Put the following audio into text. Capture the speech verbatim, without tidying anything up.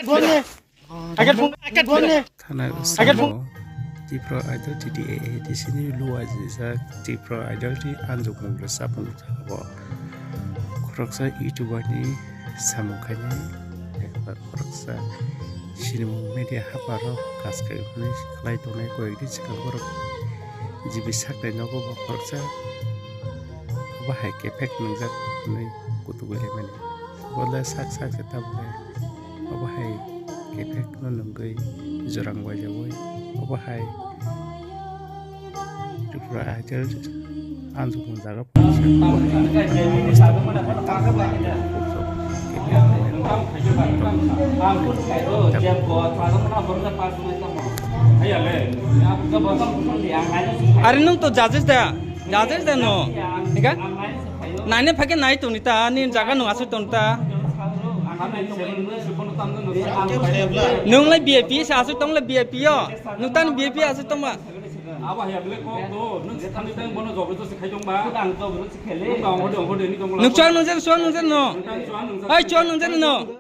Boni. Agar phone, agar phone. Thana samo Tipra Idol T D A A D C ni luwa jisa Tipra Idol ti anjukmung le sapung jabo. Khoroksa YouTuber ni samung khaini, khoroksa sinimung media haparo kaskai hwnwi khlai tongnai koyekdi swkang borok G B saknai nogo bo khoroksa. Obo hai khe phek nwngjak hwnwi kutuk lemani. Bo le sak sak se tabuk le obo hai khe phek no nungwi jorang waijaui obo hai Tripura Idol anjukmung jaga. Are nwng to judges da, judges da no, ika? Naine phake nai toni ta, ni jaga nwng aswk toni ta. Nwng lai V I P se aswk tong lai V I P yo, nwng tani V I P aswk tongma. Abo haya bele kok do, nwng se thani tang bono jobor josti khai tongba. Ang jobor josti khele. Nwng ba ongkhor de, ongkhor de ni tongla. Nwng chuak nwng jen, chuak nwng jen no. Nwng tang chuak nwng jen. Ai, chuak nwng jen no.